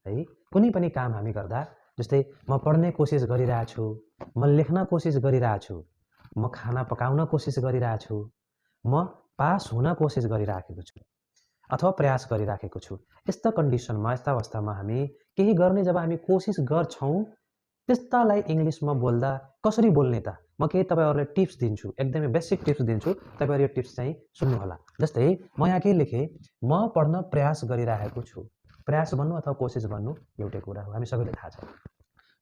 है। कुनै पनि काम हामी गर्दा जस्तै म पढ्ने कोसिस गरिरहेको छु, म लेख्न कोसिस गरिरहेको छु, म खाना पकाउन कोसिस गरिरहेको छु, म पास हुन कोसिस गरिराखेको छु अथवा प्रयास गरिराखेको छु। यस्ता कन्डिसनमा, यस्ता अवस्थामा हामी केही गर्ने जब हामी कोसिस गर्छौँ, त्यस्तालाई इङ्ग्लिसमा बोल्दा कसरी बोल्ने त? म केही तपाईँहरूलाई टिप्स दिन्छु, एकदमै बेसिक टिप्स दिन्छु, तपाईँहरू यो टिप्स चाहिँ सुन्नुहोला। जस्तै म यहाँ के लेखेँ, म पढ्न प्रयास गरिरहेको छु। प्रयास भन्नु अथवा कोसिस भन्नु एउटै कुरा हो, हामी सबैलाई थाहा छ।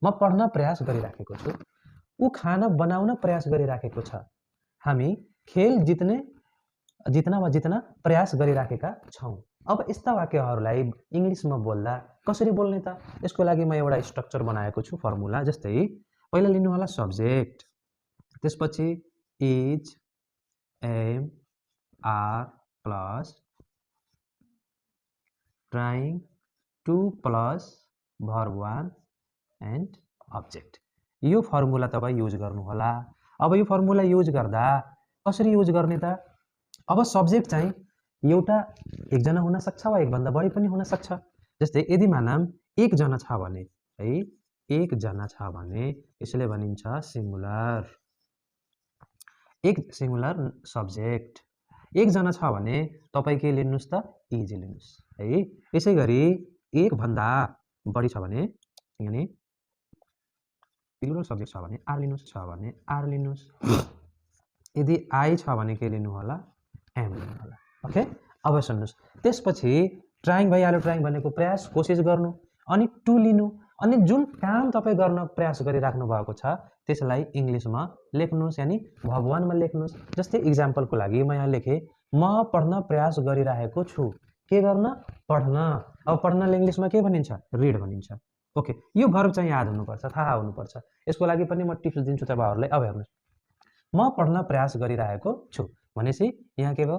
म पढ्न प्रयास गरिराखेको छु, ऊ खाना बनाउन प्रयास गरिराखेको छ, हामी खेल जित्न प्रयास गरिराखेका छौँ। अब यस्ता वाक्यहरूलाई इङ्ग्लिसमा बोल्दा कसरी बोल्ने त? यसको लागि म एउटा स्ट्रक्चर बनाएको छु, फर्मुला। जस्तै पहिला लिनु होला सब्जेक्ट, त्यसपछि is, am, are plus trying to plus verb one and object. यो फर्मुला तपाईँ युज गर्नुहोला। अब यो फर्मुला युज गर्दा कसरी युज गर्ने त? अब सब्जेक्ट चाहिँ एकजना हुनसक्छ वा एकभन्दा बढी पनि हुनसक्छ। जस्तै यदि मानम एकजना छ भने है, एकजना छ भने यसले भनिन्छ सिङ्गुलर, एक सिङ्गुलर सब्जेक्ट। एकजना छ भने तपाईँ के लिनुहोस् त? इज लिनुहोस् है। यसै गरी एकभन्दा बढी छ भने यानि प्लुरल सब्जेक्ट छ भने आर लिनुहोस्, छ भने आर लिनुहोस्। यदि आई छ भने के लिनु होला? एम लिनु होला। ओके, अब सुन्नुहोस्, त्यसपछि ट्राइङ भइहाल्यो। ट्राइङ भनेको प्रयास, कोसिस गर्नु। अनि टु लिनु, अनि जुन काम तपाईँ गर्न प्रयास गरिराख्नु भएको छ त्यसलाई इङ्ग्लिसमा लेख्नुहोस्, यानि भर्ब वानमा लेख्नुहोस्। जस्तै इक्जाम्पलको लागि म यहाँ लेखेँ, म पढ्न प्रयास गरिरहेको छु। के गर्न? पढ्न। अब पढ्नलाई इङ्ग्लिसमा के भनिन्छ? रिड भनिन्छ। ओके, यो भर्ब चाहिँ याद हुनुपर्छ, थाहा हुनुपर्छ। यसको लागि पनि म टिप्स दिन्छु तपाईँहरूलाई। अब हेर्नुहोस्, म पढ्न प्रयास गरिरहेको छु भनेपछि यहाँ के भयो?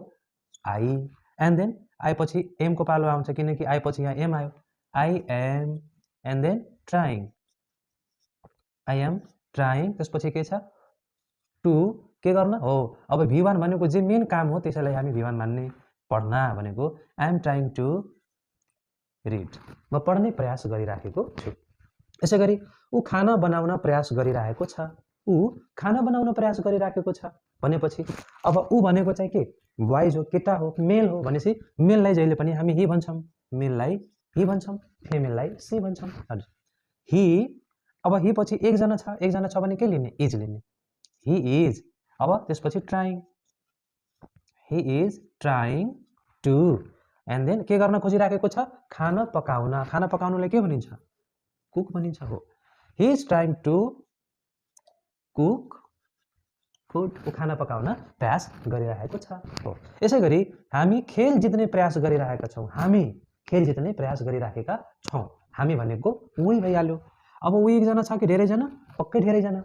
आई, एन्ड देन आई पछि एमको पालो आउँछ, किनकि आई पछि यहाँ एम आयो। I am and then trying, I am trying. त्यसपछि के छ? टु के गर्न हो? अब V1 भनेको जे मेन काम हो त्यसैलाई हामी V1 मान्ने। पढ्न भनेको I am trying to read, म पढ्ने प्रयास गरिराखेको छु। यसै गरी ऊ खाना बनाउन प्रयास गरिरहेको छ, ऊ खाना बनाउन प्रयास गरिराखेको छ भनेपछि अब ऊ भनेको चाहिँ के? बोइज हो, केटा हो, मेल हो भनेपछि मेललाई जहिले पनि हामी हि भन्छौँ, मेललाई हि भन्छौँ, फिमेललाई सी भन्छौँ। हि, अब हि पछि एकजना छ भने के लिने? इज लिने। हि इज, अब त्यसपछि trying, he is trying to, and then के गर्न खोजिराखेको छ? खाना पकाउन। खाना पकाउनुलाई के भनिन्छ? कुक भनिन्छ। हो, he is trying to cook food, ऊ खाना पकाउन प्रयास गरिरहेको छ। हो, यसै गरी हामी खेल जित्ने प्रयास गरिरहेका छौँ, हामी खेल जित्ने प्रयास गरिराखेका छौँ। हामी भनेको उही भइहाल्यो। अब उही एकजना छ कि धेरैजना? पक्कै धेरैजना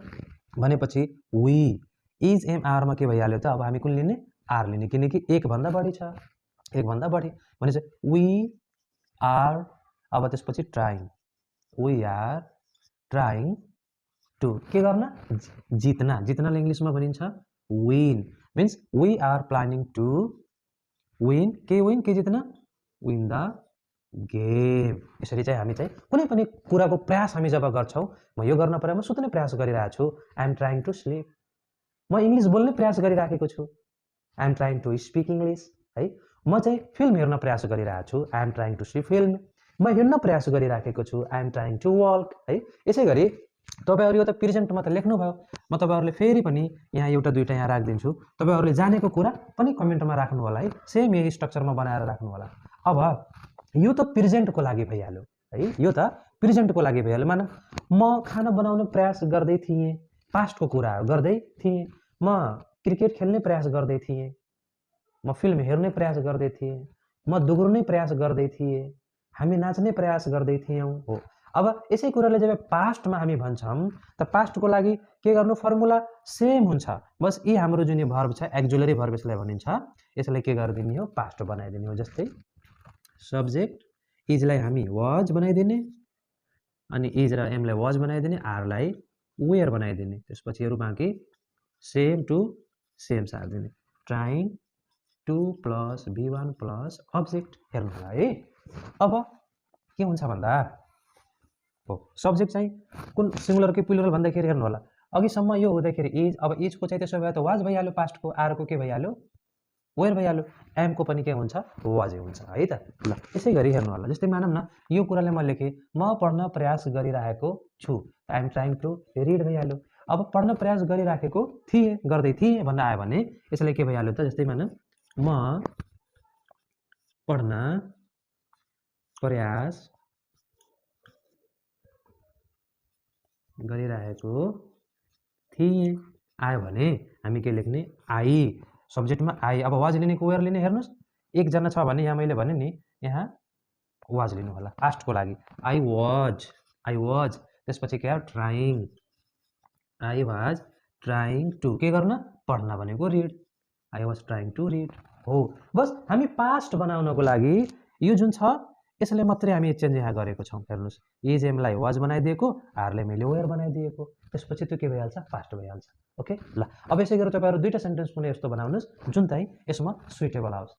भनेपछि उही, इज एम आरमा के भइहाल्यो त? अब हामी कुन लिने? आर लिने, किनकि एकभन्दा बढी छ, एकभन्दा बढी भनेपछि वी आर। अब त्यसपछि trying, we are trying to के गर्न? जित्न। जित्नलाई इङ्ग्लिसमा भनिन्छ win, means we are planning to win. के विन? के जित्न? Win the game. यसरी चाहिँ हामी चाहिँ कुनै पनि कुराको प्रयास हामी जब गर्छौँ, म यो गर्न पर्यो, म सुत्ने प्रयास गरिरहेको छु, I am trying to sleep, म इङ्ग्लिस बोल्ने प्रयास गरिराखेको छु, I am trying to speak English है। म चाहिँ फिल्म हेर्न प्रयास गरिरहेको छु, I am trying to see film, म हिँड्न प्रयास गरिराखेको छु, I am trying to walk है। यसै गरी तपाईँहरू यो त प्रेजेन्टमा त लेख्नुभयो, म तपाईँहरूले फेरि पनि यहाँ एउटा दुईवटा यहाँ राखिदिन्छु, तपाईँहरूले जानेको कुरा पनि कमेन्टमा राख्नु होला है, सेम यही स्ट्रक्चरमा बनाएर राख्नु होला। अब यो त प्रेजेन्टको लागि भइहाल्यो है, यो त प्रेजेन्टको लागि भइहाल्यो। मानौँ म खाना बनाउन प्रयास गर्दै थिएँ, पास्टको कुरा गर्दै थिएँ, म क्रिकेट खेल्ने प्रयास गर्दै थिएँ, म फिल्म हेर्ने प्रयास गर्दै थिएँ, म दुगुर्ने प्रयास गर्दै थिएँ, हामी नाच्ने प्रयास गर्दै थियौँ। हो, अब यसै कुराले जब पास्टमा हामी भन्छौँ त पास्टको लागि के गर्नु? फर्मुला सेम हुन्छ, बस यी हाम्रो जुन यो भर्ब छ एक्जुलरी भर्ब यसलाई भनिन्छ, यसलाई के गरिदिने हो? पास्ट बनाइदिने हो। जस्तै सब्जेक्ट इजलाई हामी वाज बनाइदिने, अनि इज र एमलाई वाज बनाइदिने, आरलाई वेयर बनाइदिने, त्यसपछि अरू बाँकी सेम टु सेम सारिदिने। Trying to plus V1 plus object. हेर्नु होला है। अब के हुन्छ भन्दा हो। सब्जेक्ट चाहिँ कुन सिङ्गुलर कि प्लुरल भन्दाखेरि हेर्नु होला, अघिसम्म यो हुँदाखेरि इज, अब इजको चाहिँ त्यसो भए त वाज भइहाल्यो, पास्टको आरको के भइहाल्यो, वेयर भइहाल्यो, एमको पनि के हुन्छ, वाजै हुन्छ है त। ल यसै गरी हेर्नु होला, जस्तै मानौँ न यो कुरालाई म लेखेँ म पढ्न प्रयास गरिरहेको छु, I am trying to read भइहाल्यो। अब पढ्न प्रयास गरिराखेको थिएँ, गर्दै थिएँ भन्न आयो भने यसलाई के भइहाल्यो त, जस्तै मानौँ म पढ्न प्रयास गरिरहेको थिएँ आयो भने हामी के लेख्ने, आई, सब्जेक्टमा आई। अब वाज लिने कि वेयर लिने हेर्नुहोस्, एकजना छ भने यहाँ मैले भने नि यहाँ वाज लिनु होला पास्टको लागि, आई वाज, त्यसपछि के आयो, trying, I was trying to के गर्न, पढ्न भनेको read, I was trying to read हो। बस हामी पास्ट बनाउनको लागि यो जुन छ यसले मात्रै हामी चेन्ज यहाँ गरेको छौँ। हेर्नुहोस्, इज एमलाई वाज बनाइदिएको, आरले मैले वेयर बनाइदिएको, त्यसपछि त्यो के भइहाल्छ, पास्ट भइहाल्छ। ओके ल, अब यसै गरी तपाईँहरू दुईवटा सेन्टेन्स पनि यस्तो बनाउनुहोस् जुन चाहिँ यसमा सुइटेबल आओस्।